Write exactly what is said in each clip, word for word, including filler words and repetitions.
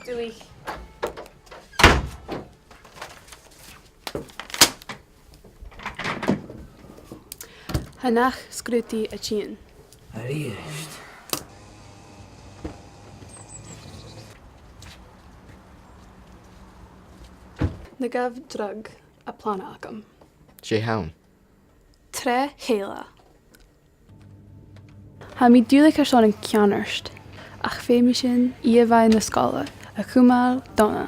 Dúich. Tha neach-sgrùdadh a' tighinn. A-rithist. Na gabh dragh a' phlanadh agam. Dè th' ann? Treas Fhèill. Tha mi duilich airson an ceannard, ach feumaidh sinn ìomhaigh na sgoile a chumail dona.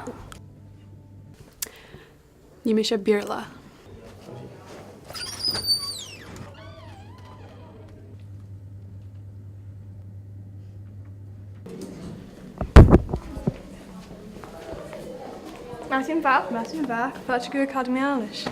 Nì mise Beurla. Madainn mhath, madainn mhath. Fàilte gu Acadamaidh Ealaisd.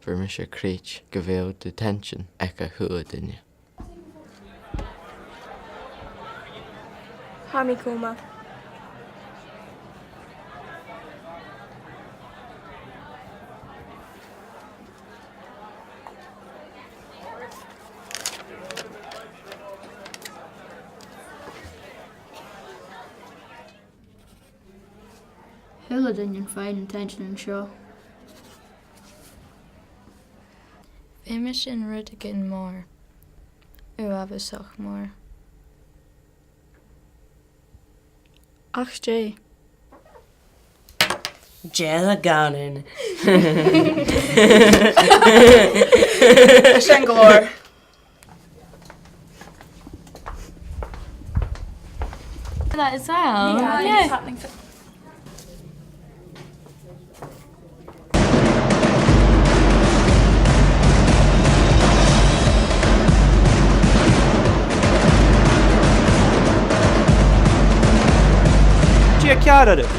Bheir mise creids gu bheil detention aig a h-uile duine. Tha mi coma. A h-uile duine a' faighinn detention an seo. Feumaidh sinn rudeigin mòr. Uabhasach mòr. Ach dè? Dealgan. Sin gu leòr. That as well. Yeah, I think it's happening for Dè tha ceàrr oirbh?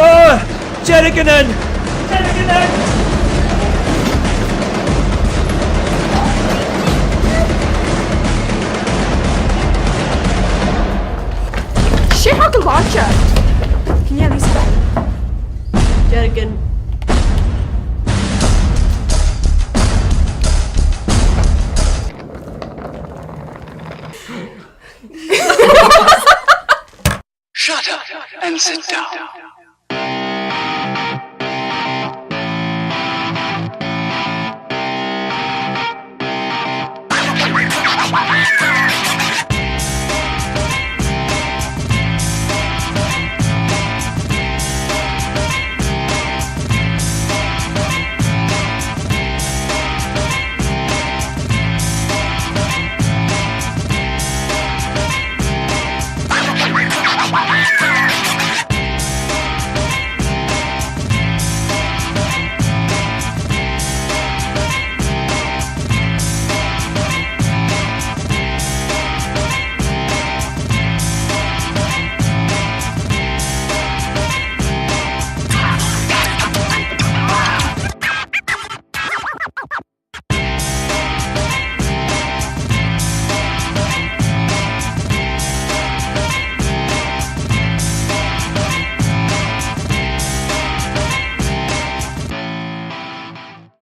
Ah! Deargan ann! Deargan ann! Seo a' gabhail àite! Chan eil fhios agam. Deargan. Shut up and sit down.